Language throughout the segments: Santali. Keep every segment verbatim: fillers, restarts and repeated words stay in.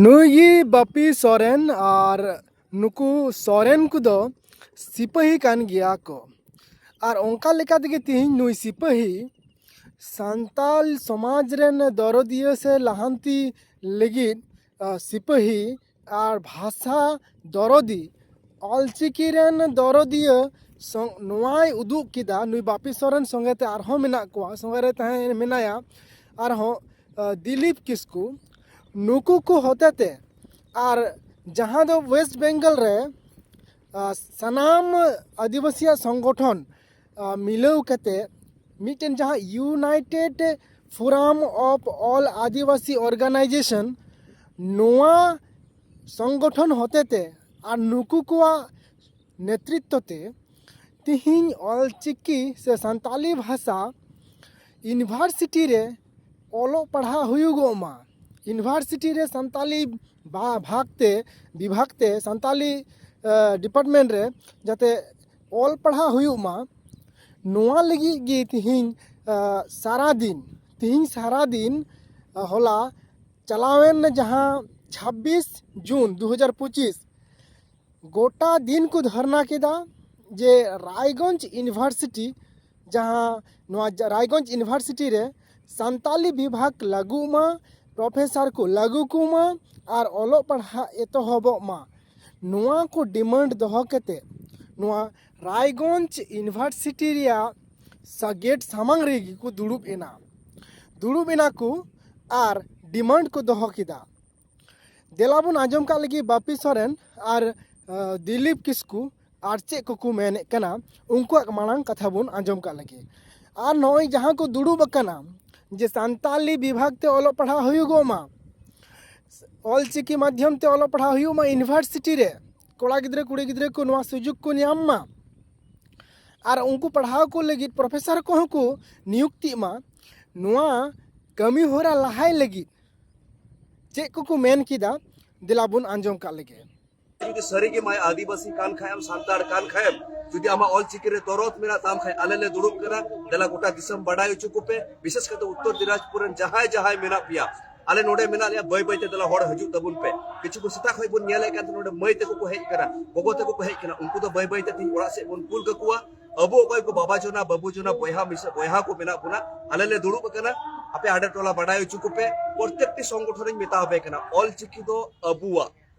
ᱱᱩᱭ ᱜᱮ ᱵᱟᱯᱤ ᱥᱚᱨᱮᱱ᱾ ᱟᱨ ᱱᱩᱠᱩ ᱥᱚᱨᱮᱱ ᱠᱚᱫᱚ ᱥᱤᱯᱟᱹᱦᱤ ᱠᱟᱱ ᱜᱮᱭᱟ ᱠᱚ᱾ ᱟᱨ ᱚᱱᱠᱟ ᱞᱮᱠᱟ ᱛᱮᱜᱮ ᱛᱮᱦᱮᱧ ᱱᱩᱭ ᱥᱤᱯᱟᱹᱦᱤ ᱥᱟᱱᱛᱟᱞ ᱥᱚᱢᱟᱡᱽ ᱨᱮᱱ ᱫᱚᱨᱚᱫᱤᱭᱟᱹ ᱥᱮ ᱞᱟᱦᱟᱱᱛᱤ ᱞᱟᱹᱜᱤᱫ, ᱟ, ᱥᱤᱯᱟᱹᱦᱤ ᱟᱨ ᱵᱷᱟᱥᱟ ᱫᱚᱨᱚᱫᱤ, ᱚᱞᱪᱤᱠᱤ ᱨᱮᱱ ᱫᱚᱨᱚᱫᱤᱭᱟᱹ ᱥᱚᱝ-, ᱱᱚᱣᱟᱭ ᱩᱫᱩᱜ ᱠᱮᱫᱟ᱾ ᱱᱩᱭ ᱵᱟᱯᱤ ᱥᱚᱨᱮᱱ ᱥᱚᱸᱜᱮ ᱛᱮ ᱟᱨᱦᱚᱸ ᱢᱮᱱᱟᱜ ᱠᱚᱣᱟ, ᱥᱚᱸᱜᱮ ᱨᱮ ᱛᱟᱦᱮᱸ ᱢᱮᱱᱟᱭᱟ ᱟᱨᱦᱚᱸ, ᱟ, ᱫᱤᱞᱤᱯ ᱠᱤᱥᱠᱩ᱾ ᱱᱩᱠᱩ ᱠᱚ ᱦᱚᱛᱮ ᱛᱮ ᱟᱨ ᱡᱟᱦᱟᱸ ᱫᱚ ᱳᱭᱮᱥᱴ ᱵᱮᱝᱜᱚᱞ ᱨᱮ, ᱟ, ᱥᱟᱱᱟᱢ ᱟᱹᱫᱤᱵᱟᱹᱥᱤᱭᱟᱜ ᱥᱚᱝᱜᱚᱴᱷᱚᱱ, ᱟ, ᱢᱤᱞᱟᱹᱣ ᱠᱟᱛᱮ ᱢᱤᱫᱴᱮᱱ ᱡᱟᱦᱟᱸ United Forum of All Adivasi Organization, ᱱᱚᱣᱟ ᱥᱚᱝᱜᱚᱴᱷᱚᱱ ᱦᱚᱛᱮ ᱛᱮ ᱟᱨ ᱱᱩᱠᱩ ᱠᱚᱣᱟᱜ ᱱᱮᱛᱨᱤᱛᱛᱚ ᱛᱮ ᱛᱤᱦᱤᱧ ᱚᱞᱪᱤᱠᱤ ᱥᱮ ᱥᱟᱱᱛᱟᱞᱤ ᱵᱷᱟᱥᱟ ᱤᱭᱩᱱᱤᱵᱷᱟᱨᱥᱤᱴᱤ ᱨᱮ ᱚᱞᱚᱜ ᱯᱟᱲᱦᱟᱜ ᱦᱩᱭᱩᱜᱚᱜ ᱢᱟ, ᱤᱭᱩᱱᱤᱵᱷᱟᱨᱥᱤᱴᱤ ᱨᱮ ᱥᱟᱱᱛᱟᱞᱤ ᱵᱷᱟ-, ᱵᱷᱟᱜᱽ ᱛᱮ, ᱵᱤᱵᱷᱟᱜᱽ ᱛᱮ ᱥᱟᱱᱛᱟᱞᱤ, ᱮ, ᱰᱤᱯᱟᱨᱴᱢᱮᱱᱴ ᱨᱮ ᱡᱟᱛᱮ ᱚᱞ ᱯᱟᱲᱦᱟᱜ ᱦᱩᱭᱩᱜ ᱢᱟ, ᱱᱚᱣᱟ ᱞᱟᱹᱜᱤᱫ ᱜᱮ ᱛᱤᱦᱤᱧ, ᱮ, ᱥᱟᱨᱟ ᱫᱤᱱ, ᱛᱤᱦᱤᱧ ᱥᱟᱨᱟ ᱫᱤᱱ, ᱮ, ᱦᱚᱞᱟ ᱪᱟᱞᱟᱣᱮᱱ ᱡᱟᱦᱟᱸ ᱪᱷᱟᱵᱵᱤᱥ ᱡᱩᱱ ᱫᱩ ᱦᱟᱡᱟᱨ ᱯᱚᱸᱪᱤᱥ, ᱜᱚᱴᱟ ᱫᱤᱱ ᱠᱚ ᱫᱷᱚᱨᱱᱟ ᱠᱮᱫᱟ ᱡᱮ ᱨᱟᱭᱜᱚᱸᱡᱽ ᱤᱭᱩᱱᱤᱵᱷᱟᱨᱥᱤᱴᱤ, ᱡᱟᱦᱟᱸ ᱱᱚᱣᱟ ᱡᱟ-, ᱨᱟᱭᱜᱚᱸᱡᱽ ᱤᱭᱩᱱᱤᱵᱷᱟᱨᱥᱤᱴᱤ ᱨᱮ ᱥᱟᱱᱛᱟᱞᱤ ᱵᱤᱵᱷᱟᱜᱽ ᱞᱟᱹᱜᱩᱜ ᱢᱟ, ᱯᱨᱚᱯᱷᱮᱥᱟᱨ ᱠᱚ ᱞᱟᱹᱜᱩ ᱠᱚᱢᱟ ᱟᱨ ᱚᱞᱚᱜ ᱯᱟᱲᱦᱟᱜ ᱮᱛᱚᱦᱚᱵᱚᱜ ᱢᱟ᱾ ᱱᱚᱣᱟ ᱠᱚ ᱰᱤᱢᱟᱱᱰ ᱫᱚᱦᱚ ᱠᱟᱛᱮ ᱱᱚᱣᱟ ᱨᱟᱭᱜᱚᱸᱡᱽ ᱤᱭᱩᱱᱤᱵᱷᱟᱨᱥᱤᱴᱤ ᱨᱮᱭᱟᱜ ᱥᱟ-, ᱜᱮᱴ ᱥᱟᱢᱟᱝ ᱨᱮᱜᱮ ᱠᱚ ᱫᱩᱲᱩᱵ ᱮᱱᱟ᱾ ᱫᱩᱲᱩᱵ ᱮᱱᱟ ᱠᱚ ᱟᱨ ᱰᱤᱢᱟᱱᱰ ᱠᱚ ᱫᱚᱦᱚ ᱠᱮᱫᱟ᱾ ᱫᱮᱞᱟ ᱵᱚᱱ ᱟᱸᱡᱚᱢ ᱠᱟᱜ ᱞᱮᱜᱮ ᱵᱟᱯᱤ ᱥᱚᱨᱮᱱ ᱟᱨ, ᱟ, ᱫᱤᱞᱤᱯ ᱠᱤᱥᱠᱩ ᱟᱨ ᱪᱮᱫ ᱠᱚᱠᱚ ᱢᱮᱱᱮᱫ ᱠᱟᱱᱟ, ᱩᱱᱠᱩᱣᱟᱜ ᱢᱟᱲᱟᱝ ᱠᱟᱛᱷᱟ ᱵᱚᱱ ᱟᱸᱡᱚᱢ ᱠᱟᱜ ᱞᱮᱜᱮ᱾ ᱟᱨ ᱱᱚᱜᱼᱚᱭ ᱡᱟᱦᱟᱸ ᱠᱚ ᱫᱩᱲᱩᱵ ᱟᱠᱟᱱᱟ ᱡᱮ ᱥᱟᱱᱛᱟᱞᱤ ᱵᱤᱵᱷᱟᱜᱽ ᱛᱮ ᱚᱞᱚᱜ ᱯᱟᱲᱦᱟᱣ ᱦᱩᱭᱩᱜᱚᱜ ᱢᱟ, ᱚᱞᱪᱤᱠᱤ ᱢᱟᱫᱽᱫᱷᱚᱢ ᱛᱮ ᱚᱞᱚᱜ ᱯᱟᱲᱦᱟᱣ ᱦᱩᱭᱩᱜ ᱢᱟ ᱤᱭᱩᱱᱤᱵᱷᱟᱨᱥᱤᱴᱤ ᱨᱮ, ᱠᱚᱲᱟ ᱜᱤᱫᱽᱨᱟᱹ ᱠᱩᱲᱤ ᱜᱤᱫᱽᱨᱟᱹ ᱠᱚ ᱱᱚᱣᱟ ᱥᱩᱡᱳᱜᱽ ᱠᱚ ᱧᱟᱢ ᱢᱟ, ᱟᱨ ᱩᱱᱠᱩ ᱯᱟᱲᱦᱟᱣ ᱠᱚ ᱞᱟᱹᱜᱤᱫ ᱯᱨᱚᱯᱷᱮᱥᱟᱨ ᱠᱚᱦᱚᱸ ᱠᱚ ᱱᱤᱭᱩᱠᱛᱤᱜ ᱢᱟ, ᱱᱚᱣᱟ ᱠᱟᱹᱢᱤ ᱦᱚᱨᱟ ᱞᱟᱦᱟᱭ ᱞᱟᱹᱜᱤᱫ ᱪᱮᱫ ᱠᱚᱠᱚ ᱢᱮᱱ ᱠᱮᱫᱟ, ᱫᱮᱞᱟ ᱵᱚᱱ ᱟᱸᱡᱚᱢ ᱠᱟᱜ ᱞᱮᱜᱮ᱾ ᱡᱩᱫᱤ ᱥᱟᱹᱨᱤ ᱜᱮ ᱢᱟᱭ ᱟᱹᱫᱤᱵᱟᱹᱥᱤ ᱠᱟᱱ ᱠᱷᱟᱭᱮᱢ, ᱥᱟᱱᱛᱟᱲ ᱠᱟᱱ ᱠᱷᱟᱭᱮᱢ, ᱡᱩᱫᱤ ᱟᱢᱟᱜ ᱚᱞ ᱪᱤᱠᱤ ᱨᱮ ᱫᱚᱨᱚᱫ ᱢᱮᱱᱟᱜ ᱛᱟᱢ ᱠᱷᱟᱭ, ᱟᱞᱮ ᱞᱮ ᱫᱩᱲᱩᱵ ᱠᱟᱱᱟ, ᱫᱮᱞᱟ ᱜᱚᱴᱟ ᱫᱤᱥᱚᱢ ᱵᱟᱰᱟᱭ ᱦᱚᱪᱚ ᱠᱚᱯᱮ, ᱵᱤᱥᱮᱥ ᱠᱟᱛᱮ ᱩᱛᱛᱚᱨ ᱫᱤᱱᱟᱡᱽᱯᱩᱨ ᱨᱮᱱ ᱡᱟᱦᱟᱸᱭ ᱡᱟᱦᱟᱸᱭ ᱢᱮᱱᱟᱜ ᱯᱮᱭᱟ, ᱟᱞᱮ ᱱᱚᱰᱮ ᱢᱮᱱᱟᱜ ᱞᱮᱭᱟ, ᱵᱟᱹᱭ ᱵᱟᱹᱭ ᱛᱮ ᱫᱮᱞᱟ ᱦᱚᱲ ᱦᱤᱡᱩᱜ ᱛᱟᱵᱚᱱ ᱯᱮ᱾ ᱠᱤᱪᱷᱩ ᱠᱚ ᱥᱮᱛᱟᱜ ᱠᱷᱚᱱ ᱵᱚᱱ ᱧᱮᱞᱮᱫ ᱠᱟᱱ ᱛᱟᱦᱮᱸ, ᱱᱚᱰᱮ ᱢᱟᱹᱭ ᱛᱟᱠᱚ ᱠᱚ ᱦᱮᱡ ᱠᱟᱱᱟ, ᱜᱚᱜᱚ ᱛᱟᱠᱚ ᱠᱚ ᱦᱮᱡ ᱠᱟᱱᱟ, ᱩᱱᱠᱩ ᱫᱚ ᱵᱟᱹᱭ ᱵᱟᱹᱭ ᱛᱮ ᱛᱮᱦᱤᱧ ᱚᱲᱟᱜ ᱥᱮᱫ ᱵᱚᱱ ᱠᱩᱞ ᱠᱟᱠᱚᱣᱟ᱾ ᱟᱵᱚ ᱚᱠᱚᱭ ᱠᱚ ᱵᱟᱵᱟ ᱡᱚᱱᱟ, ᱵᱟᱹᱵᱩ ᱡᱚᱱᱟ, ᱵᱚᱭᱦᱟ ᱢᱤᱥᱮ, ᱵᱚᱭᱦᱟ ᱠᱚ ᱢᱮᱱᱟᱜ ᱵᱚᱱᱟ, ᱟᱞᱮ ᱞᱮ ᱫᱩᱲᱩᱵ ᱟᱠᱟᱱᱟ᱾ ᱟᱯᱮ ᱟᱰᱮ ᱴᱚᱞᱟ ᱵᱟᱰᱟᱭ ᱦᱚᱪᱚ ᱠᱚᱯᱮ᱾ ᱯᱨᱚᱛᱮᱠᱴᱤ ᱥᱚᱝᱜᱚᱴᱷᱚᱱ ᱤᱧ ᱢᱮᱛᱟ ᱟᱯᱮ ᱠᱟᱱᱟ, ᱚᱞ ᱪᱤᱠᱤ ᱫᱚ ᱟᱵᱚᱣᱟᱜ᱾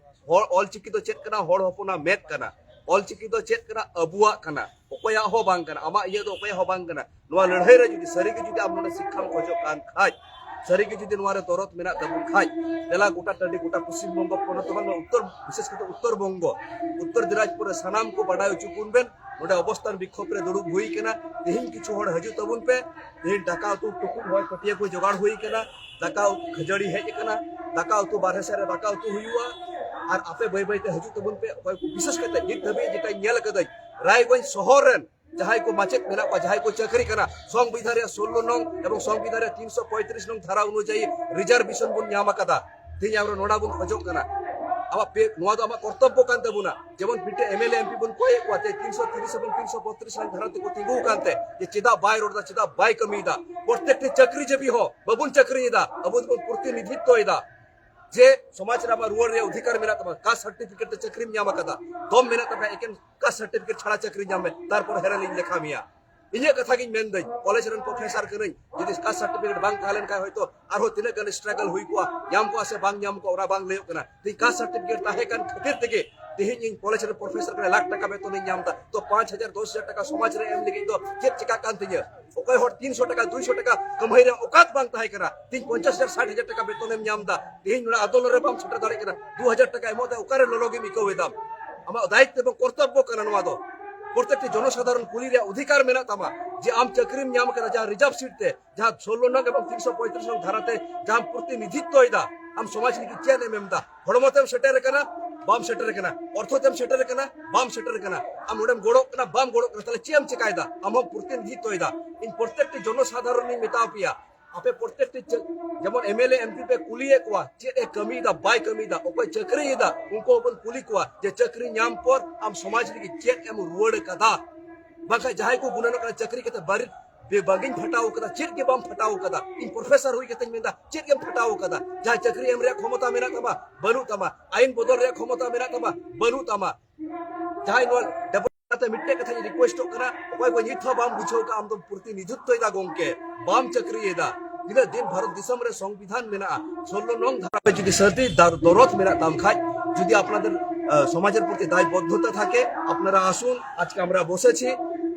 ᱦᱚᱲ, ᱚᱞ ᱪᱤᱠᱤ ᱫᱚ ᱪᱮᱫ ᱠᱟᱱᱟ? ᱦᱚᱲ ᱦᱚᱯᱚᱱᱟᱜ ᱢᱮᱫ ᱠᱟᱱᱟ᱾ ᱚᱞ ᱪᱤᱠᱤ ᱫᱚ ᱪᱮᱫ ᱠᱟᱱᱟ? ᱟᱵᱚᱣᱟᱜ ᱠᱟᱱᱟ, ᱚᱠᱚᱭᱟᱜ ᱦᱚᱸ ᱵᱟᱝ ᱠᱟᱱᱟ, ᱟᱢᱟᱜ ᱤᱭᱟᱹ ᱫᱚ ᱚᱠᱚᱭᱟᱜ ᱦᱚᱸ ᱵᱟᱝ ᱠᱟᱱᱟ᱾ ᱱᱚᱣᱟ ᱞᱟᱹᱲᱦᱟᱹᱭ ᱨᱮ ᱡᱩᱫᱤ ᱥᱟᱹᱨᱤ ᱜᱮ ᱡᱩᱫᱤ ᱟᱢ ᱱᱚᱰᱮ ᱥᱤᱠᱠᱷᱟᱢ ᱠᱷᱚᱡᱚᱜ ᱠᱟᱱ ᱠᱷᱟᱡ, ᱥᱟᱹᱨᱤ ᱜᱮ ᱡᱩᱫᱤ ᱱᱚᱣᱟ ᱨᱮ ᱫᱚᱨᱚᱫ ᱢᱮᱱᱟᱜ ᱛᱟᱵᱚᱱ ᱠᱷᱟᱡ, ᱫᱮᱞᱟ ᱜᱚᱴᱟ ᱴᱟᱺᱰᱤ, ᱜᱚᱴᱟ ᱯᱚᱥᱪᱤᱢ ᱵᱚᱝᱜᱚ ᱯᱚᱱᱚᱛ ᱫᱚ ᱵᱟᱝ, ᱩᱛᱛᱚᱨ, ᱵᱤᱥᱮᱥ ᱠᱟᱛᱮ ᱩᱛᱛᱚᱨ ᱵᱚᱝᱜᱚ, ᱩᱛᱛᱚᱨ ᱫᱤᱱᱟᱡᱽᱯᱩᱨ ᱨᱮ ᱥᱟᱱᱟᱢ ᱠᱚ ᱵᱟᱰᱟᱭ ᱦᱚᱪᱚ ᱠᱚ ᱵᱮᱱ᱾ ᱱᱚᱰᱮ ᱚᱵᱚᱥᱛᱷᱟᱱ ᱵᱤᱠᱠᱷᱳᱵ ᱨᱮ ᱫᱩᱲᱩᱵ ᱦᱩᱭ ᱠᱟᱱᱟ᱾ ᱛᱮᱦᱮᱧ ᱠᱤᱪᱷᱩ ᱦᱚᱲ ᱦᱤᱡᱩᱜ ᱛᱟᱵᱚᱱ ᱯᱮ᱾ ᱛᱮᱦᱮᱧ ᱫᱟᱠᱟ ᱩᱛᱩ ᱴᱩᱠᱩᱡ ᱦᱚᱭ ᱯᱟᱹᱴᱤᱭᱟᱹ ᱠᱚ ᱡᱚᱜᱟᱲ ᱦᱩᱭ ᱠᱟᱱᱟ, ᱫᱟᱠᱟ ᱩᱛᱩ ᱠᱷᱟᱹᱡᱟᱹᱲᱤ ᱦᱮᱡ ᱟᱠᱟᱱᱟ, ᱫᱟᱠᱟ ᱩᱛᱩ ᱵᱟᱨᱦᱮ ᱥᱮᱫ ᱨᱮ ᱫᱟᱠᱟ ᱩᱛᱩ ᱦᱩᱭᱩᱜᱼᱟ᱾ ᱟᱨ ᱟᱯᱮ ᱵᱟᱹᱭ ᱵᱟᱹᱭ ᱛᱮ ᱦᱤᱡᱩᱜ ᱛᱟᱵᱚᱱ ᱯᱮ᱾ ᱚᱠᱚᱭ ᱠᱚ, ᱵᱤᱥᱮᱥ ᱠᱟᱛᱮ ᱱᱤᱛ ᱫᱷᱟᱹᱵᱤᱡ ᱡᱮᱴᱟᱧ ᱧᱮᱞ ᱟᱠᱟᱫᱟᱹᱧ, ᱨᱟᱭᱜᱚᱸᱡᱽ ᱥᱚᱦᱚᱨ ᱨᱮᱱ ᱡᱟᱦᱟᱸᱭ ᱠᱚ ᱢᱟᱪᱮᱫ ᱢᱮᱱᱟᱜ ᱠᱚᱣᱟ, ᱡᱟᱦᱟᱸᱭ ᱠᱚ ᱪᱟᱹᱠᱨᱤ ᱠᱟᱱᱟ, ᱥᱚᱝᱵᱤᱫᱷᱟᱱ ᱨᱮᱭᱟᱜ ᱥᱳᱞᱞᱳ ᱱᱚᱝ ᱮᱵᱚᱝ ᱥᱚᱝᱵᱤᱫᱷᱟᱱ ᱨᱮᱭᱟᱜ ᱛᱤᱱᱥᱚ ᱯᱚᱸᱭᱛᱨᱤᱥ ᱱᱚᱝ ᱫᱷᱟᱨᱟ ᱚᱱᱩᱡᱟᱭᱤ ᱨᱤᱡᱟᱨᱵᱷᱮᱥᱚᱱ ᱵᱚᱱ ᱧᱟᱢ ᱟᱠᱟᱫᱟ᱾ ᱛᱮᱦᱮᱧ ᱟᱢ ᱱᱚᱰᱮ ᱵᱚᱱ ᱠᱷᱚᱡᱚᱜ ᱠᱟᱱᱟ, ᱟᱵᱚᱣᱟᱜ ᱯᱮ-, ᱱᱚᱣᱟ ᱫᱚ ᱟᱢᱟᱜ ᱠᱚᱨᱛᱚᱵᱵᱚ ᱠᱟᱱ ᱛᱟᱵᱚᱱᱟ᱾ ᱡᱮᱢᱚᱱ ᱢᱤᱫᱴᱮᱱ M L A M P ᱵᱚᱱ ᱠᱚᱭᱮᱫ ᱠᱚᱣᱟ, ᱛᱮ ᱛᱤᱱᱥᱚ ᱛᱤᱨᱤᱥ ᱮᱵᱚᱝ ᱛᱤᱱᱥᱚ ᱵᱚᱛᱨᱤᱥ ᱱᱚᱝ ᱫᱷᱟᱨᱟ ᱛᱮᱠᱚ ᱛᱤᱸᱜᱩ ᱟᱠᱟᱱ ᱛᱮ, ᱡᱮ ᱪᱮᱫᱟᱜ ᱵᱟᱭ ᱨᱚᱲ ᱮᱫᱟ, ᱪᱮᱫᱟᱜ ᱵᱟᱭ ᱠᱟᱹᱢᱤᱭᱮᱫᱟ? ᱯᱨᱚᱛᱮᱠᱴᱤ ᱪᱟᱹᱠᱨᱤᱡᱤᱵᱤ ᱦᱚᱸ ᱵᱟᱵᱚᱱ ᱪᱟᱹᱠᱨᱤᱭᱮᱫᱟ, ᱟᱵᱚ ᱫᱚᱵᱚᱱ ᱯᱨᱚᱛᱤᱱᱤᱫᱷᱤᱛᱛᱚᱭᱮᱫᱟ᱾ ᱡᱮ ᱥᱚᱢᱟᱡᱽ ᱨᱮ ᱟᱢᱟᱜ ᱨᱩᱣᱟᱹᱲ ᱨᱮᱭᱟᱜ ᱚᱫᱷᱤᱠᱟᱨ ᱢᱮᱱᱟᱜ ᱛᱟᱢᱟ, ᱠᱟᱥᱴ ᱥᱟᱨᱴᱤᱯᱷᱤᱠᱮᱴ ᱛᱮ ᱪᱟᱹᱠᱨᱤᱢ ᱧᱟᱢ ᱟᱠᱟᱫᱟ, ᱫᱚᱢ ᱢᱮᱱᱟᱜ ᱛᱟᱢᱟ, ᱮᱠᱮᱱ ᱠᱟᱥᱴ ᱥᱟᱨᱴᱤᱯᱷᱤᱠᱮᱴ ᱪᱷᱟᱲᱟ ᱪᱟᱹᱠᱨᱤ ᱧᱟᱢ ᱢᱮ, ᱛᱟᱨᱯᱚᱨ ᱦᱮᱨᱮᱞ ᱤᱧ ᱞᱮᱠᱷᱟ ᱢᱮᱭᱟ᱾ ᱤᱧᱟᱹᱜ ᱠᱟᱛᱷᱟ ᱜᱤᱧ ᱢᱮᱱᱫᱟᱹᱧ, ᱠᱚᱞᱮᱡᱽ ᱨᱮᱱ ᱯᱨᱚᱯᱷᱮᱥᱚᱨ ᱠᱟᱹᱱᱟᱹᱧ, ᱡᱩᱫᱤ ᱠᱟᱥᱴ ᱥᱟᱨᱴᱤᱯᱷᱤᱠᱮᱴ ᱵᱟᱝ ᱛᱟᱦᱮᱸ ᱞᱮᱱᱠᱷᱟᱱ ᱦᱚᱭᱛᱳ ᱟᱨᱦᱚᱸ ᱛᱤᱱᱟᱹᱜ ᱜᱟᱱ ᱥᱴᱨᱟᱜᱚᱞ ᱦᱩᱭ ᱠᱚᱜᱼᱟ, ᱧᱟᱢ ᱠᱚᱜᱼᱟ ᱥᱮ ᱵᱟᱝ ᱧᱟᱢ ᱠᱚᱜᱼᱟ, ᱚᱱᱟ ᱵᱟᱝ ᱞᱟᱹᱭᱚᱜ ᱠᱟᱱᱟ᱾ ᱛᱮᱦᱮᱧ ᱠᱟᱥᱴ ᱥᱟᱨᱴᱤᱯᱷᱤᱠᱮᱴ ᱛᱟᱦᱮᱸ ᱠᱟᱱ ᱠᱷᱟᱹᱛᱤᱨ ᱛᱮᱜᱮ ᱛᱮᱦᱮᱧ ᱤᱧ ᱠᱚᱞᱮᱡᱽ ᱨᱮ ᱯᱨᱚᱯᱷᱮᱥᱚᱨ ᱠᱟᱱᱟ, ᱞᱟᱠᱷ ᱴᱟᱠᱟ ᱵᱮᱛᱚᱱ ᱤᱧ ᱧᱟᱢ ᱮᱫᱟ᱾ ᱛᱚ ᱯᱟᱸᱪ ᱦᱟᱡᱟᱨ, ᱫᱚᱥ ᱦᱟᱡᱟᱨ ᱴᱟᱠᱟ ᱥᱚᱢᱟᱡᱽ ᱨᱮ ᱮᱢ ᱞᱟᱹᱜᱤᱫ ᱫᱚ ᱪᱮᱫ ᱪᱮᱠᱟᱜ ᱠᱟᱱ ᱛᱤᱧᱟᱹ? ᱚᱠᱚᱭ ᱦᱚᱲ ᱛᱤᱱᱥᱚ ᱴᱟᱠᱟ, ᱫᱩᱭᱥᱚ ᱴᱟᱠᱟ ᱠᱟᱹᱢᱦᱟᱹᱭ ᱨᱮ ᱚᱠᱟᱛ ᱵᱟᱝ ᱛᱟᱦᱮᱸ ᱠᱟᱱᱟ, ᱛᱮᱦᱮᱧ ᱯᱚᱧᱪᱟᱥ ᱦᱟᱡᱟᱨ, ᱥᱟᱴ ᱦᱟᱡᱟᱨ ᱴᱟᱠᱟ ᱵᱮᱛᱚᱱ ᱮᱢ ᱧᱟᱢ ᱮᱫᱟ, ᱛᱮᱦᱮᱧ ᱱᱚᱰᱮ ᱟᱫᱚᱞᱚᱱ ᱨᱮ ᱵᱟᱢ ᱥᱮᱴᱮᱨ ᱫᱟᱲᱮᱭᱟᱜ ᱠᱟᱱᱟ, ᱫᱩ ᱦᱟᱡᱟᱨ ᱴᱟᱠᱟ ᱮᱢᱚᱜ ᱛᱮ ᱚᱠᱟᱨᱮ ᱞᱚᱞᱚ ᱜᱮᱢ ᱟᱹᱭᱠᱟᱹᱣ ᱮᱫᱟ? ᱟᱢᱟᱜ ᱫᱟᱭᱤᱛᱛᱚ ᱮᱵᱚᱝ ᱠᱚᱨᱛᱚᱵᱵᱚ ᱠᱟᱱᱟ ᱱᱚᱣᱟ ᱫᱚ᱾ ᱯᱨᱚᱛᱮᱠᱴᱤ ᱡᱚᱱᱚᱥᱟᱫᱷᱟᱨᱚᱱ ᱠᱩᱞᱤ ᱨᱮᱭᱟᱜ ᱚᱫᱷᱤᱠᱟᱨ ᱢᱮᱱᱟᱜ ᱛᱟᱢᱟ ᱡᱮ ᱟᱢ ᱪᱟᱹᱠᱨᱤᱢ ᱧᱟᱢ ᱠᱟᱫᱟ, ᱡᱟᱦᱟᱸ ᱨᱤᱡᱟᱨᱵᱷ ᱥᱤᱴ ᱛᱮ, ᱡᱟᱦᱟᱸ ᱥᱳᱞᱞᱳ ᱱᱚᱝ ᱮᱵᱚᱝ ᱛᱤᱱᱥᱚ ᱯᱚᱸᱭᱛᱨᱤᱥ ᱱᱚᱝ ᱫᱷᱟᱨᱟᱛᱮ ᱡᱟᱦᱟᱸ ᱯᱨᱚᱛᱤᱱᱤᱫᱷᱤᱛᱛᱚᱭᱮᱫᱟ, ᱟᱢ ᱥᱚᱢᱟᱡᱽ ᱞᱟᱹᱜᱤᱫ ᱪᱮᱫ ᱮᱢ ᱮᱢ ᱮᱫᱟ? ᱦᱚᱲᱢᱚ ᱛᱮᱢ ᱥᱮᱴᱮᱨ ᱟᱠᱟᱱᱟ, ᱵᱟᱢ ᱥᱮᱴᱮᱨ ᱟᱠᱟᱱᱟ, ᱚᱨᱛᱷᱚ ᱛᱮᱢ ᱥᱮᱴᱮᱨ ᱟᱠᱟᱱᱟ, ᱵᱟᱢ ᱥᱮᱴᱮᱨ ᱟᱠᱟᱱᱟ, ᱟᱢ ᱚᱸᱰᱮᱢ ᱜᱚᱲᱚᱜ ᱠᱟᱱᱟ, ᱵᱟᱢ ᱜᱚᱲᱚᱜ ᱠᱟᱱᱟ, ᱛᱟᱦᱞᱮ ᱪᱮᱫ ᱮᱢ ᱪᱮᱠᱟᱭᱮᱫᱟ? ᱟᱢ ᱦᱚᱸ ᱯᱨᱚᱛᱤᱱᱤᱫᱷᱤᱛᱛᱚᱭᱮᱫᱟ᱾ ᱤᱧ ᱯᱨᱚᱛᱮᱠᱴᱤ ᱡᱚᱱᱚᱥᱟᱫᱷᱟᱨᱚᱱ ᱤᱧ ᱢᱮᱛᱟ ᱯᱮᱭᱟ, ᱟᱯᱮ ᱯᱨᱚᱛᱮᱠᱴᱤ ᱪᱟᱹ-, ᱡᱮᱢᱚᱱ M L A, M P ᱯᱮ ᱠᱩᱞᱤᱭᱮᱫ ᱠᱚᱣᱟ, ᱪᱮᱫ ᱮ ᱠᱟᱹᱢᱤᱭᱮᱫᱟ, ᱵᱟᱭ ᱠᱟᱹᱢᱤᱭᱮᱫᱟ, ᱚᱠᱚᱭ ᱪᱟᱹᱠᱨᱤᱭᱮᱫᱟ, ᱩᱱᱠᱩ ᱦᱚᱸᱵᱚᱱ ᱠᱩᱞᱤ ᱠᱚᱣᱟ ᱡᱮ ᱪᱟᱹᱠᱨᱤ ᱧᱟᱢ ᱯᱚᱨ ᱟᱢ ᱥᱚᱢᱟᱡᱽ ᱞᱟᱹᱜᱤᱫ ᱪᱮᱫ ᱮᱢ ᱨᱩᱣᱟᱹᱲ ᱠᱟᱫᱟ? ᱵᱟᱝᱠᱷᱟᱱ ᱡᱟᱦᱟᱸᱭ ᱠᱚ ᱜᱩᱱᱟᱹᱱᱚᱜ ᱠᱟᱱᱟ ᱪᱟᱹᱠᱨᱤ ᱠᱟᱛᱮ ᱵᱟᱹᱨᱤ-, ᱵᱮ-, ᱵᱟᱝᱤᱧ ᱯᱷᱟᱴᱟᱣ ᱠᱟᱫᱟ, ᱪᱮᱫ ᱜᱮ ᱵᱟᱢ ᱯᱷᱟᱴᱟᱣ ᱠᱟᱫᱟ᱾ ᱤᱧ ᱯᱨᱚᱯᱷᱮᱥᱚᱨ ᱦᱩᱭ ᱠᱟᱛᱮᱧ ᱢᱮᱱᱫᱟ, ᱪᱮᱫ ᱜᱮᱢ ᱯᱷᱟᱴᱟᱣ ᱠᱟᱫᱟ? ᱡᱟᱦᱟᱸᱭ ᱪᱟᱹᱠᱨᱤ ᱮᱢ ᱨᱮᱭᱟᱜ ᱠᱷᱚᱢᱚᱛᱟ ᱢᱮᱱᱟᱜ ᱛᱟᱢᱟ, ᱵᱟᱹᱱᱩᱜ ᱛᱟᱢᱟ᱾ ᱟᱭᱤᱱ ᱵᱚᱫᱚᱞ ᱨᱮᱭᱟᱜ ᱠᱷᱚᱢᱚᱛᱟ ᱢᱮᱱᱟᱜ ᱛᱟᱢᱟ, ᱵᱟᱹᱱᱩᱜ ᱛᱟᱢᱟ᱾ ᱡᱟᱦᱟᱸᱭ ᱱᱚᱣᱟ ᱰᱮᱯᱩᱴᱮᱴ ᱠᱟᱛᱮ ᱢᱤᱫᱴᱮᱡ ᱠᱟᱛᱷᱟᱧ ᱨᱤᱠᱩᱭᱮᱥᱴᱚᱜ ᱠᱟᱱᱟ, ᱚᱠᱚᱭ ᱠᱚ ᱱᱤᱛ ᱦᱚᱸ ᱵᱟᱢ ᱵᱩᱡᱷᱟᱹᱣ ᱠᱟᱜᱼᱟ, ᱟᱢ ᱫᱚᱢ ᱯᱨᱚᱛᱤᱱᱤᱫᱷᱤᱛᱛᱚᱭᱮᱫᱟ ᱜᱚᱝᱠᱮ, ᱵᱟᱢ ᱪᱟᱹᱠᱨᱤᱭᱮᱫᱟ᱾ ᱛᱤᱱᱟᱹᱜ ᱫᱤᱱ ᱵᱷᱟᱨᱚᱛ ᱫᱤᱥᱚᱢ ᱨᱮ ᱥᱚᱝᱵᱤᱫᱷᱟᱱ ᱢᱮᱱᱟᱜᱼᱟ, ষোᱞᱳ নং ধারা, ᱡᱩᱫᱤ ᱥᱟᱹᱨᱫᱤ ᱫᱟᱨ-, ᱫᱚᱨᱚᱫ ᱢᱮᱱᱟᱜ ᱛᱟᱢ ᱠᱷᱟᱡ, ᱡᱩᱫᱤ ᱟᱯᱱᱟদের, আহ, সমাজের প্রতি দায়বদ্ধতা থাকে, আপনারা আসুন, আজকে আমরা বসেছি,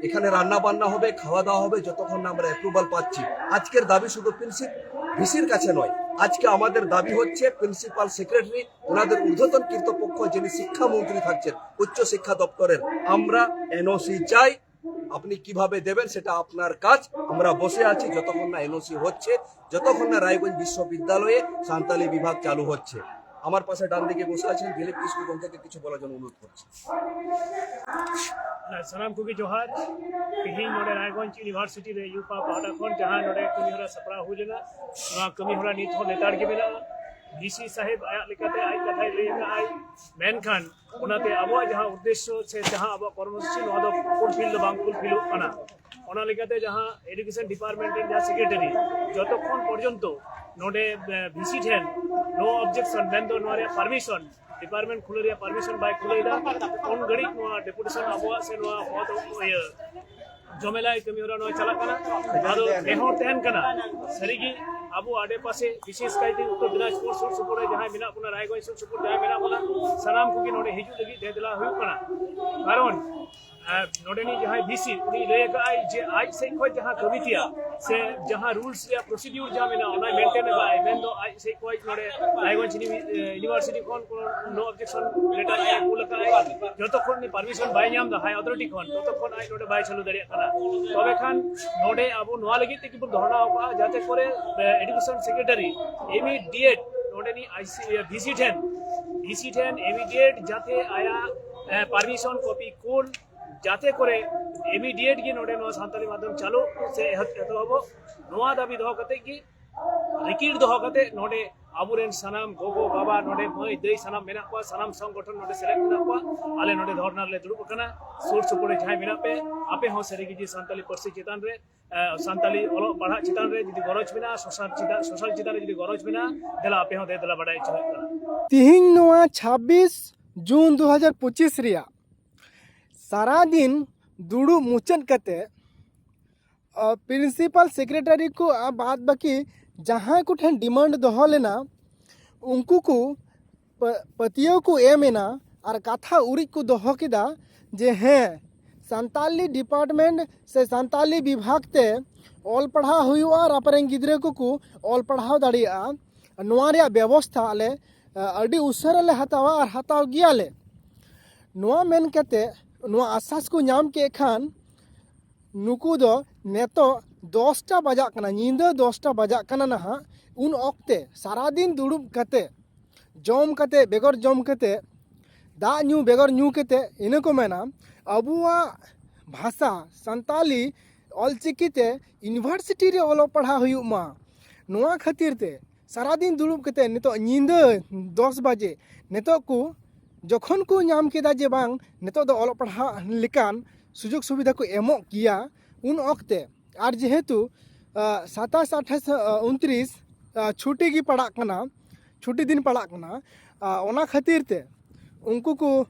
এখানে রান্না বান্না হবে, খাওয়া দাওয়া হবে, যতক্ষণ না আমরা অ্যাপ্রুভাল পাচ্ছি। আজকের দাবি শুধু প্রিন্সিপ-, ভিসির কাছে নয়, আজকে আমাদের দাবি হচ্ছে প্রিন্সিপাল সেক্রেটারি, ওনাদের ঊর্ধ্বতন কর্তৃপক্ষ যিনি শিক্ষামন্ত্রী থাকছেন, উচ্চ শিক্ষা দপ্তরের, আমরা এনওসি চাই। আপনি কিভাবে দেবেন সেটা আপনার কাজ। আমরা বসে আছি, যতক্ষণ না এনওসি হচ্ছে, যতক্ষণ না রায়গঞ্জ বিশ্ববিদ্যালয়ে সান্তালি বিভাগ চালু হচ্ছে। আমার পাশে ডান দিকে বসে আছেন দিলীপ কিস্কু গঙ্কাকে কিছু বলার জন্য অনুরোধ করছি। ᱥᱟᱱᱟᱢ ᱠᱚᱜᱮ ᱡᱚᱦᱟᱨ᱾ ᱛᱮᱦᱮᱧ ᱱᱚᱰᱮ ᱨᱟᱭᱜᱚᱸᱡᱽ ᱤᱭᱩᱱᱤᱵᱷᱟᱨᱥᱤᱴᱤ ᱨᱮ ᱭᱩᱯᱟ ᱯᱟᱦᱴᱟ ᱠᱷᱚᱱ ᱡᱟᱦᱟᱸ ᱱᱚᱰᱮ ᱠᱟᱹᱢᱤᱦᱚᱨᱟ ᱥᱟᱯᱲᱟᱣ ᱦᱩᱭ ᱞᱮᱱᱟ, ᱱᱚᱣᱟ ᱠᱟᱹᱢᱤᱦᱚᱨᱟ ᱱᱤᱛ ᱦᱚᱸ ᱞᱮᱛᱟᱲ ᱜᱮ ᱢᱮᱱᱟᱜᱼᱟ᱾ ᱰᱤᱥᱤ ᱥᱟᱦᱮᱵᱽ ᱟᱭᱟᱜ ᱞᱮᱠᱟᱛᱮ ᱟᱡ ᱠᱟᱛᱷᱟᱭ ᱞᱟᱹᱭ ᱟᱠᱟᱫᱼᱟᱭ, ᱢᱮᱱᱠᱷᱟᱱ ᱚᱱᱟᱛᱮ ᱟᱵᱚᱣᱟᱜ ᱡᱟᱦᱟᱸ ᱩᱫᱽᱫᱮᱥᱥᱚ ᱥᱮ ᱡᱟᱦᱟᱸ ᱟᱵᱚᱣᱟᱜ ᱠᱚᱨᱢᱚᱥᱩᱪᱤ, ᱱᱚᱣᱟ ᱫᱚ ᱯᱷᱩᱞᱯᱷᱤᱞ ᱫᱚ ᱵᱟᱝ ᱯᱷᱩᱞᱯᱷᱤᱞᱚᱜ ᱠᱟᱱᱟ᱾ ᱚᱱᱟ ᱞᱮᱠᱟᱛᱮ ᱡᱟᱦᱟᱸ ᱮᱰᱩᱠᱮᱥᱚᱱ ᱰᱤᱯᱟᱨᱴᱢᱮᱱᱴ ᱨᱮᱱ ᱡᱟᱦᱟᱸ ᱥᱮᱠᱨᱮᱴᱟᱨᱤ, ᱡᱚᱛᱚᱠᱷᱚᱱ ᱯᱚᱨᱡᱚᱱᱛᱚ ᱱᱚᱰᱮ, ᱮ, ᱵᱷᱤᱥᱤ ᱴᱷᱮᱱ ᱱᱳ ᱚᱵᱡᱮᱠᱥᱚᱱ, ᱢᱮᱱᱫᱚ ᱱᱚᱣᱟ ᱨᱮᱭᱟᱜ ᱯᱟᱨᱢᱤᱥᱚᱱ, ᱰᱤᱯᱟᱨᱴᱢᱮᱱᱴ ᱠᱷᱩᱞᱟᱹᱣ ᱨᱮᱭᱟᱜ ᱯᱟᱨᱢᱤᱥᱚᱱ ᱵᱟᱭ ᱠᱷᱩᱞᱟᱹᱣ ᱮᱫᱟ, ᱩᱱ ᱜᱷᱟᱹᱲᱤᱡ ᱱᱚᱣᱟ ᱰᱮᱯᱩᱴᱮᱥᱚᱱ ᱟᱵᱚᱣᱟᱜ ᱥᱮ ᱱᱚᱣᱟ ᱯᱚᱫ, ᱤᱭᱟᱹ, ᱡᱚᱢᱮᱞᱟᱭ ᱠᱟᱹᱢᱤ ᱦᱚᱨᱟ ᱱᱚᱣᱟ ᱪᱟᱞᱟᱜ ᱠᱟᱱᱟ᱾ ᱟᱫᱚ ᱱᱮᱦᱚᱨ ᱛᱟᱦᱮᱱ ᱠᱟᱱᱟ, ᱥᱟᱹᱨᱤᱜᱮ ᱟᱵᱚ ᱟᱰᱮᱯᱟᱥᱮ, ᱵᱤᱥᱮᱥ ᱠᱟᱭᱛᱮ ᱩᱛᱛᱚᱨ ᱫᱤᱱᱟᱡᱽᱯᱩᱨ ᱥᱩᱨ ᱥᱩᱯᱩᱨ ᱨᱮ ᱡᱟᱦᱟᱸᱭ ᱢᱮᱱᱟᱜ ᱵᱚᱱᱟ, ᱨᱟᱭᱜᱚᱸᱡᱽ ᱥᱩᱨ ᱥᱩᱯᱩᱨ ᱡᱟᱦᱟᱸᱭ ᱢᱮᱱᱟᱜ ᱵᱚᱱᱟ, ᱥᱟᱱᱟᱢ ᱠᱚᱜᱮ ᱱᱚᱰᱮ ᱦᱤᱡᱩᱜ ᱞᱟᱹᱜᱤᱫ ᱫᱮᱫᱮᱞᱟ ᱦᱩᱭᱩᱜ ᱠᱟᱱᱟ᱾ ᱠᱟᱨᱚᱱ, ᱟᱨ ᱱᱚᱰᱮᱱᱤᱡ ᱡᱟᱦᱟᱸᱭ ᱵᱷᱤᱥᱤ, ᱩᱱᱤ ᱞᱟᱹᱭ ᱟᱠᱟᱫ ᱟᱭ ᱡᱮ ᱟᱡ ᱥᱮᱫ ᱠᱷᱚᱱ ᱡᱟᱦᱟᱸ ᱠᱟᱹᱢᱤ ᱛᱮᱭᱟᱜ ᱥᱮ ᱡᱟᱦᱟᱸ ᱨᱩᱞᱥ ᱨᱮᱭᱟᱜ ᱯᱨᱚᱥᱤᱰᱤᱭᱩᱨ ᱡᱟᱦᱟᱸ ᱢᱮᱱᱟᱜᱼᱟ, ᱚᱱᱟᱭ ᱢᱮᱱᱴᱮᱱ ᱟᱠᱟᱫ ᱟᱭ᱾ ᱢᱮᱱᱫᱚ ᱟᱡ ᱥᱮᱫ ᱠᱷᱚᱱ ᱱᱚᱰᱮ ᱨᱟᱭᱜᱚᱸᱡᱽ ᱤᱭᱩᱱᱤ-, ᱤᱭᱩᱱᱤᱵᱷᱟᱨᱥᱤᱴᱤ ᱠᱷᱚᱱ ᱠᱳᱱᱳ ᱱᱳ ᱚᱵᱡᱮᱠᱥᱚᱱ ᱞᱮᱴᱟᱨ ᱟᱡ ᱮ ᱠᱩᱞ ᱟᱠᱟᱫ ᱟᱭ᱾ ᱡᱚᱛᱚ ᱠᱷᱚᱱ ᱩᱱᱤ ᱯᱟᱨᱢᱤᱥᱚᱱ ᱵᱟᱭ ᱧᱟᱢ ᱮᱫᱟ ᱦᱟᱭ ᱚᱛᱷᱚᱨᱤᱴᱤ ᱠᱷᱚᱱ, ᱛᱚᱛᱚ ᱠᱷᱚᱱ ᱟᱡ ᱱᱚᱰᱮ ᱵᱟᱭ ᱪᱟᱹᱞᱩ ᱫᱟᱲᱮᱭᱟᱜ ᱠᱟᱱᱟ᱾ ᱛᱚᱵᱮ ᱠᱷᱟᱱ ᱱᱚᱰᱮ ᱟᱵᱚ ᱱᱚᱣᱟ ᱞᱟᱹᱜᱤᱫ ᱛᱮᱜᱮ ᱵᱚᱱ ᱫᱷᱚᱨᱱᱟ ᱟᱠᱟᱫᱼᱟ, ᱡᱟᱛᱮ ᱠᱚᱨᱮ, ᱮ, ᱮᱰᱩᱠᱮᱥᱚᱱ ᱥᱮᱠᱨᱮᱴᱟᱨᱤ ᱤᱢᱤᱰᱤᱭᱮᱴ ᱱᱚᱰᱮᱱᱤᱡ ᱟᱭᱥᱤ, ᱮ, ᱵᱷᱤᱥᱤ ᱴᱷᱮᱱ, ᱵᱷᱤᱥᱤ ᱴᱷᱮᱱ ᱤᱢᱤᱰᱤᱭᱮᱴ ᱡᱟᱛᱮ ᱟᱭᱟᱜ, ᱮ, ᱯᱟᱨᱢᱤᱥᱚᱱ ᱠᱚᱯᱤ ᱠᱩᱞ, ᱡᱟᱛᱮ ᱠᱚᱨᱮ ᱤᱢᱤᱰᱤᱭᱮᱴ ᱜᱮ ᱱᱚᱰᱮ ᱱᱚᱣᱟ ᱥᱟᱱᱛᱟᱲᱤ ᱢᱟᱫᱽᱫᱷᱚᱢ ᱪᱟᱹᱞᱩ ᱥᱮ ᱮᱦᱚᱵ, ᱮᱛᱚᱦᱚᱵᱚᱜ, ᱱᱚᱣᱟ ᱫᱟᱹᱵᱤ ᱫᱚᱦᱚ ᱠᱟᱛᱮ ᱜᱮ ᱨᱤᱠᱤᱲ ᱫᱚᱦᱚ ᱠᱟᱛᱮ ᱱᱚᱰᱮ ᱟᱵᱚᱨᱮᱱ ᱥᱟᱱᱟᱢ ᱜᱚᱜᱚ ᱵᱟᱵᱟ, ᱱᱚᱰᱮ ᱢᱟᱹᱭ ᱫᱟᱹᱭ, ᱥᱟᱱᱟᱢ ᱢᱮᱱᱟᱜ ᱠᱚᱣᱟ, ᱥᱟᱱᱟᱢ ᱥᱚᱝᱜᱚᱴᱷᱚᱱ ᱱᱚᱰᱮ ᱥᱮᱞᱮᱫ ᱢᱮᱱᱟᱜ ᱠᱚᱣᱟ᱾ ᱟᱞᱮ ᱱᱚᱰᱮ ᱫᱷᱚᱨᱱᱟ ᱨᱮᱞᱮ ᱫᱩᱲᱩᱵ ᱟᱠᱟᱱᱟ᱾ ᱥᱩᱨ ᱥᱩᱯᱩᱨ ᱨᱮ ᱡᱟᱦᱟᱸᱭ ᱢᱮᱱᱟᱜ ᱯᱮ, ᱟᱯᱮ ᱦᱚᱸ ᱥᱟᱹᱨᱤᱜᱮ ᱡᱮ ᱥᱟᱱᱛᱟᱞᱤ ᱯᱟᱹᱨᱥᱤ ᱪᱮᱛᱟᱱ ᱨᱮ, ᱮ, ᱥᱟᱱᱛᱟᱞᱤ ᱚᱞᱚᱜ ᱯᱟᱲᱦᱟᱜ ᱪᱮᱛᱟᱱ ᱨᱮ ᱡᱩᱫᱤ ᱜᱚᱨᱚᱡᱽ ᱢᱮᱱᱟᱜᱼᱟ, ᱥᱳᱥᱟᱞ ᱪᱮᱛᱟᱱ, ᱥᱳᱥᱟᱞ ᱪᱮᱛᱟᱱ ᱨᱮ ᱡᱩᱫᱤ ᱜᱚᱨᱚᱡᱽ ᱢᱮᱱᱟᱜᱼᱟ, ᱫᱮᱞᱟ ᱟᱯᱮ ᱦᱚᱸ ᱫᱮ ᱫᱮᱞᱟ ᱵᱟᱰᱟᱭ ᱦᱚᱪᱚ ᱦᱩᱭᱩᱜ ᱠᱟᱱᱟ᱾ ᱛᱤᱦᱤᱧ ᱱᱚᱣᱟ ᱪᱷᱟᱵᱵᱤᱥ ᱡᱩᱱ ᱫᱩ ᱦᱟᱡᱟᱨ ᱯᱚᱸᱪᱤᱥ ᱨᱮᱭᱟᱜ ᱥᱟᱨᱟ ᱫᱤᱱ ᱫᱩᱲᱩᱵ ᱢᱩᱪᱟᱹᱫ ᱠᱟᱛᱮ, ᱟ, ᱯᱨᱤᱱᱥᱤᱯᱟᱞ ᱥᱮᱠᱨᱮᱴᱟᱨᱤ ᱠᱚ ᱟᱨ ᱵᱟᱫ ᱵᱟᱹᱠᱤ ᱡᱟᱦᱟᱸᱭ ᱠᱚᱴᱷᱮᱱ ᱰᱤᱢᱟᱱᱰ ᱫᱚᱦᱚ ᱞᱮᱱᱟ, ᱩᱱᱠᱩ ᱠᱚ ᱯᱟ-, ᱯᱟᱹᱛᱭᱟᱹᱣ ᱠᱚ ᱮᱢ ᱮᱱᱟ ᱟᱨ ᱠᱟᱛᱷᱟ ᱩᱨᱤᱡ ᱠᱚ ᱫᱚᱦᱚ ᱠᱮᱫᱟ ᱡᱮ ᱦᱮᱸ, ᱥᱟᱱᱛᱟᱞᱤ ᱰᱤᱯᱟᱨᱴᱢᱮᱱᱴ ᱥᱮ ᱥᱟᱱᱛᱟᱞᱤ ᱵᱤᱵᱷᱟᱜᱽ ᱛᱮ ᱚᱞ ᱯᱟᱲᱦᱟᱣ ᱦᱩᱭᱩᱜᱼᱟ ᱟᱨ ᱟᱯᱮᱨᱮᱱ ᱜᱤᱫᱽᱨᱟᱹ ᱠᱚᱠᱚ ᱚᱞ ᱯᱟᱲᱦᱟᱣ ᱫᱟᱲᱮᱭᱟᱜᱼᱟ᱾ ᱱᱚᱣᱟ ᱨᱮᱭᱟᱜ ᱵᱮᱵᱚᱥᱛᱷᱟ ᱟᱞᱮ, ᱟ, ᱟᱹᱰᱤ ᱩᱥᱟᱹᱨᱟ ᱞᱮ ᱦᱟᱛᱟᱣᱟ ᱟᱨ ᱦᱟᱛᱟᱣ ᱜᱮᱭᱟᱞᱮ᱾ ᱱᱚᱣᱟ ᱢᱮᱱ ᱠᱟᱛᱮ ᱱᱚᱣᱟ ᱟᱥᱟᱥ ᱠᱚ ᱧᱟᱢ ᱠᱮᱫ ᱠᱷᱟᱱ, ᱱᱩᱠᱩ ᱫᱚ ᱱᱤᱛᱚᱜ ᱫᱚᱥᱴᱟ ᱵᱟᱡᱟᱜ ᱠᱟᱱᱟ, ᱧᱤᱫᱟᱹ ᱫᱚᱥᱴᱟ ᱵᱟᱡᱟᱜ ᱠᱟᱱᱟ ᱱᱟᱦᱟᱜ, ᱩᱱ ᱚᱠᱛᱮ ᱥᱟᱨᱟᱫᱤᱱ ᱫᱩᱲᱩᱵ ᱠᱟᱛᱮ, ᱡᱚᱢ ᱠᱟᱛᱮ, ᱵᱮᱜᱚᱨ ᱡᱚᱢ ᱠᱟᱛᱮ, ᱫᱟᱜ ᱧᱩ ᱵᱮᱜᱚᱨ ᱧᱩ ᱠᱟᱛᱮ, ᱤᱱᱟᱹ ᱠᱚ ᱢᱮᱱᱟ ᱟᱵᱚᱣᱟᱜ ᱵᱷᱟᱥᱟ ᱥᱟᱱᱛᱟᱞᱤ ᱚᱞᱪᱤᱠᱤ ᱛᱮ ᱤᱭᱩᱱᱤᱵᱷᱟᱨᱥᱤᱴᱤ ᱨᱮ ᱚᱞᱚᱜ ᱯᱟᱲᱦᱟᱣ ᱦᱩᱭᱩᱜ ᱢᱟ᱾ ᱱᱚᱣᱟ ᱠᱷᱟᱹᱛᱤᱨ ᱛᱮ ᱥᱟᱨᱟᱫᱤᱱ ᱫᱩᱲᱩᱵ ᱠᱟᱛᱮ ᱱᱤᱛᱚᱜ ᱧᱤᱫᱟᱹ ᱫᱚᱥ ᱵᱟᱡᱮ ᱱᱤᱛᱚᱜ ᱠᱚ, ᱡᱚᱠᱷᱚᱱ ᱠᱚ ᱧᱟᱢ ᱠᱮᱫᱟ ᱡᱮ ᱵᱟᱝ, ᱱᱤᱛᱚᱜ ᱫᱚ ᱚᱞᱚᱜ ᱯᱟᱲᱦᱟᱜ ᱞᱮᱠᱟᱱ ᱥᱩᱡᱳᱜᱽ ᱥᱩᱵᱤᱫᱷᱟ ᱠᱚ ᱮᱢᱚᱜ ᱜᱮᱭᱟ, ᱩᱱ ᱚᱠᱛᱮ, ᱟᱨ ᱡᱮᱦᱮᱛᱩ, ᱟ, ᱥᱟᱛᱟᱥ, ᱟᱴᱷᱟᱥ, ᱟ, ᱩᱱᱛᱨᱤᱥ, ᱟ, ᱪᱷᱩᱴᱤ ᱜᱮ ᱯᱟᱲᱟᱜ ᱠᱟᱱᱟ, ᱪᱷᱩᱴᱤ ᱫᱤᱱ ᱯᱟᱲᱟᱜ ᱠᱟᱱᱟ, ᱟ, ᱚᱱᱟ ᱠᱷᱟᱹᱛᱤᱨ ᱛᱮ ᱩᱱᱠᱩ ᱠᱚ,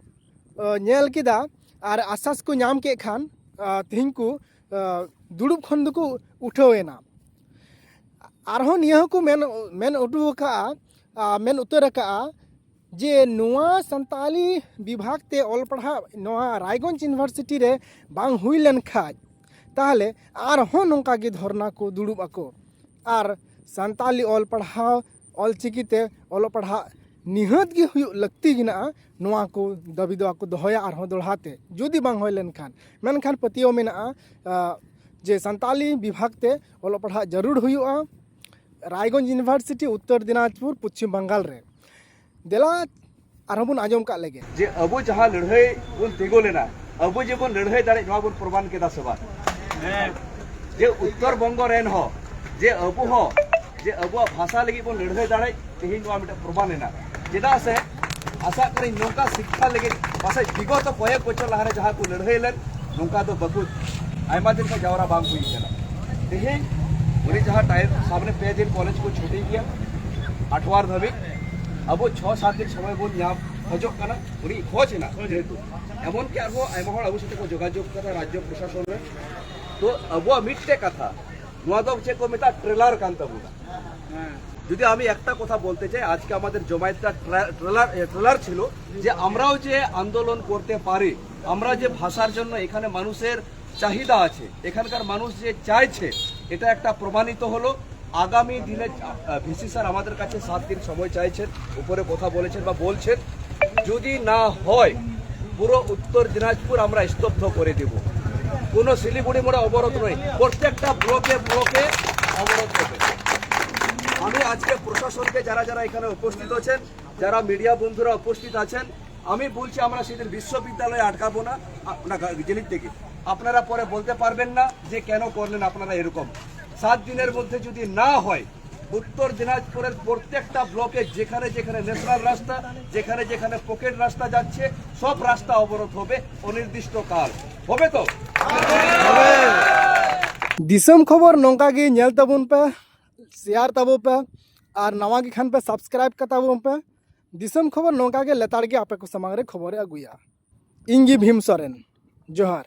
ᱟ, ᱧᱮᱞ ᱠᱮᱫᱟ ᱟᱨ ᱟᱥᱟᱥ ᱠᱚ ᱧᱟᱢ ᱠᱮᱫ ᱠᱷᱟᱱ, ᱟ, ᱛᱮᱦᱮᱧ ᱠᱚ, ᱟ, ᱫᱩᱲᱩᱵ ᱠᱷᱚᱱ ᱫᱚᱠᱚ ᱩᱴᱷᱟᱹᱣ ᱮᱱᱟ᱾ ᱟᱨᱦᱚᱸ ᱱᱤᱭᱟᱹ ᱦᱚᱸᱠᱚ ᱢᱮᱱ, ᱢᱮᱱ ᱩᱴᱩ ᱟᱠᱟᱫᱼᱟ, ᱟ, ᱢᱮᱱ ᱩᱛᱟᱹᱨ ᱟᱠᱟᱫᱼᱟ ᱡᱮ ᱱᱚᱣᱟ ᱥᱟᱱᱛᱟᱞᱤ ᱵᱤᱵᱷᱟᱜᱽ ᱛᱮ ᱚᱞ ᱯᱟᱲᱦᱟᱜ ᱱᱚᱣᱟ ᱨᱟᱭᱜᱚᱸᱡᱽ ᱤᱭᱩᱱᱤᱵᱷᱟᱨᱥᱤᱴᱤ ᱨᱮ ᱵᱟᱝ ᱦᱩᱭ ᱞᱮᱱ ᱠᱷᱟᱡ, ᱛᱟᱦᱚᱞᱮ ᱟᱨᱦᱚᱸ ᱱᱚᱝᱠᱟ ᱜᱮ ᱫᱷᱚᱨᱱᱟ ᱠᱚ ᱫᱩᱲᱩᱵ ᱟᱠᱚ᱾ ᱟᱨ ᱥᱟᱱᱛᱟᱞᱤ ᱚᱞ ᱯᱟᱲᱦᱟᱣ, ᱚᱞ ᱪᱤᱠᱤ ᱛᱮ ᱚᱞᱚᱜ ᱯᱟᱲᱦᱟᱜ ᱱᱤᱦᱟᱹᱛ ᱜᱮ ᱦᱩᱭᱩᱜ ᱞᱟᱹᱠᱛᱤ ᱢᱮᱱᱟᱜᱼᱟ, ᱱᱚᱣᱟ ᱠᱚ ᱫᱟᱹᱵᱤ ᱫᱚ ᱟᱠᱚ ᱫᱚᱦᱚᱭᱟ ᱟᱨᱦᱚᱸ ᱫᱚᱦᱲᱟ ᱛᱮ, ᱡᱩᱫᱤ ᱵᱟᱝ ᱦᱩᱭ ᱞᱮᱱᱠᱷᱟᱱ᱾ ᱢᱮᱱᱠᱷᱟᱱ ᱯᱟᱹᱛᱭᱟᱹᱣ ᱢᱮᱱᱟᱜᱼᱟ, ᱟ, ᱡᱮ ᱥᱟᱱᱛᱟᱞᱤ ᱵᱤᱵᱷᱟᱜᱽ ᱛᱮ ᱚᱞᱚᱜ ᱯᱟᱲᱦᱟᱜ ᱡᱟᱹᱨᱩᱲ ᱦᱩᱭᱩᱜᱼᱟ ᱨᱟᱭᱜᱚᱸᱡᱽ ᱤᱭᱩᱱᱤᱵᱷᱟᱨᱥᱤᱴᱤ, ᱩᱛᱛᱚᱨ ᱫᱤᱱᱟᱡᱽᱯᱩᱨ, ᱯᱚᱪᱷᱤᱢ ᱵᱟᱝᱜᱟᱞ ᱨᱮ᱾ ᱫᱮᱞᱟ ᱟᱨᱦᱚᱸ ᱵᱚᱱ ᱟᱸᱡᱚᱢ ᱠᱟᱜ ᱞᱮᱜᱮ᱾ ᱡᱮ ᱟᱵᱚ ᱡᱟᱦᱟᱸ ᱞᱟᱹᱲᱦᱟᱹᱭ ᱵᱚᱱ ᱛᱤᱸᱜᱩ ᱞᱮᱱᱟ, ᱟᱵᱚ ᱡᱮ ᱵᱚᱱ ᱞᱟᱹᱲᱦᱟᱹᱭ ᱫᱟᱲᱮᱭᱟᱜ, ᱱᱚᱣᱟ ᱵᱚᱱ ᱯᱨᱚᱢᱟᱱ ᱠᱮᱫᱟ ᱥᱮ ᱵᱟᱝ? ᱡᱮ ᱩᱛᱛᱚᱨ ᱵᱚᱝᱜᱚ ᱨᱮᱱ ᱦᱚᱸ, ᱡᱮ ᱟᱵᱚ ᱦᱚᱸ ᱡᱮ ᱟᱵᱚᱣᱟᱜ ᱵᱷᱟᱥᱟ ᱞᱟᱹᱜᱤᱫ ᱵᱚᱱ ᱞᱟᱹᱲᱦᱟᱹᱭ ᱫᱟᱲᱮᱭᱟᱜ, ᱛᱮᱦᱮᱧ ᱱᱚᱣᱟ ᱢᱤᱫᱴᱮᱱ ᱯᱨᱚᱢᱟᱱ ᱮᱱᱟ᱾ ᱪᱮᱫᱟᱜ ᱥᱮ ᱟᱥᱟ ᱠᱟᱹᱱᱟᱹᱧ ᱱᱚᱝᱠᱟ ᱥᱤᱠᱠᱷᱟ ᱞᱟᱹᱜᱤᱫ ᱯᱟᱥᱮᱡ ᱵᱤᱜᱚᱛᱚ ᱠᱚᱭᱮᱠ ᱵᱚᱪᱷᱚᱨ ᱞᱟᱦᱟᱨᱮ ᱡᱟᱦᱟᱸ ᱠᱚ ᱞᱟᱹᱲᱦᱟᱹᱭ ᱞᱮᱱ, ᱱᱚᱝᱠᱟ ᱫᱚ ᱵᱟᱠᱚ, ᱟᱭᱢᱟ ᱫᱤᱱ ᱠᱷᱚᱱ ᱡᱟᱣᱨᱟ ᱵᱟᱝ ᱦᱩᱭ ᱠᱟᱱᱟ᱾ ᱛᱮᱦᱮᱧ ᱩᱱᱤ ᱡᱟᱦᱟᱸ ᱴᱟᱭᱤᱢ, ᱥᱟᱢᱱᱮ ᱯᱮ ᱫᱤᱱ ᱠᱚᱞᱮᱡᱽ ᱠᱚ ᱪᱷᱩᱴᱤ ᱜᱮᱭᱟ, ᱟᱴᱷᱣᱟᱨ ᱫᱷᱟᱹᱵᱤᱡ ᱟᱵᱚ ᱪᱷᱚ ᱥᱟᱛ ᱫᱤᱱ ᱥᱚᱢᱚᱭ ᱵᱚᱱ ᱧᱟᱢ ᱠᱷᱚᱡᱚᱜ ᱠᱟᱱᱟ, ᱩᱱᱤ ᱠᱷᱚᱡᱽ ᱮᱱᱟ ᱡᱮᱦᱮᱛᱩ᱾ ᱮᱢᱚᱱᱠᱤ ᱟᱨᱦᱚᱸ ᱟᱭᱢᱟ ᱦᱚᱲ ᱟᱵᱚ ᱥᱟᱛᱮ ᱠᱚ ᱡᱳᱜᱟᱡᱳᱜᱽ ᱠᱟᱫᱟ ᱨᱟᱡᱽᱡᱚ ᱯᱨᱚᱥᱟᱥᱚᱱ ᱨᱮ᱾ ᱛᱚ ᱟᱵᱚᱣᱟᱜ ᱢᱤᱫᱴᱮᱡ ᱠᱟᱛᱷᱟ, ᱱᱚᱣᱟ ᱫᱚ ᱪᱮᱫ ᱠᱚ ᱢᱮᱛᱟᱜᱼᱟ, ᱴᱨᱮᱞᱟᱨ ᱠᱟᱱ ᱛᱟᱵᱚᱱᱟ। যদি আমি একটা কথা বলতে চাই, আজকে আমাদের জমায়েতটা ট্রে-, ট্রেলার, এ, ট্রেলার ছিল যে আমরাও যে আন্দোলন করতে পারি, আমরা যে ভাষার জন্য এখানে মানুষের চাহিদা আছে, এখানকার মানুষ যে চাইছে, এটা একটা প্রমাণিত হলো। আগামী দিনে ভিসি স্যার আমাদের কাছে সাত দিন সময় চাইছেন, উপরে কথা বলেছেন বা বলছেন, যদি না হয় পুরো উত্তর দিনাজপুর আমরা স্তব্ধ করে দেব। কোনো শিলিগুড়ি মোড়ে অবরোধ নয়, প্রত্যেকটা ব্লকে ব্লকে অবরোধ হবে। আমি আজকে প্রশাসনকে, যারা যারা এখানে উপস্থিত আছেন, যারা মিডিয়া বন্ধুরা উপস্থিত আছেন, আমি বলছি আমরা সেদিন বিশ্ববিদ্যালয়ে আটকাবো না, আ-, না, গা-, জেলির থেকে আপনারা পরে বলতে পারবেন না যে কেন করলেন আপনারা এরকম। সাত দিনের মধ্যে যদি না হয়, উত্তর দিনাজপুরের প্রত্যেকটা ব্লকে যেখানে যেখানে ন্যাশনাল রাস্তা, যেখানে যেখানে পকেট রাস্তা যাচ্ছে, সব রাস্তা অবরোধ হবে অনির্দিষ্ট কাল। হবে তো? ᱫᱤᱥᱚᱢ ᱠᱷᱚᱵᱚᱨ ᱱᱚᱝᱠᱟ ᱜᱮ ᱧᱮᱞ ᱛᱟᱵᱚᱱ ᱯᱮ, ᱥᱮᱭᱟᱨ ᱛᱟᱵᱚ ᱯᱮ, ᱟᱨ ᱱᱟᱣᱟ ᱜᱮ ᱠᱷᱟᱱ ᱯᱮ ᱥᱟᱵᱥᱠᱨᱟᱭᱤᱵ ᱠᱟᱛᱟ ᱵᱚᱱ ᱯᱮ᱾ ᱫᱤᱥᱚᱢ ᱠᱷᱚᱵᱚᱨ ᱱᱚᱝᱠᱟ ᱜᱮ ᱞᱮᱛᱟᱲ ᱜᱮ ᱟᱯᱮ ᱠᱚ ᱥᱟᱢᱟᱝ ᱨᱮ ᱠᱷᱚᱵᱚᱨᱮ ᱟᱹᱜᱩᱭᱟ᱾ ᱤᱧ ᱜᱮ ᱵᱷᱤᱢ ᱥᱚᱨᱮᱱ, ᱡᱚᱦᱟᱨ᱾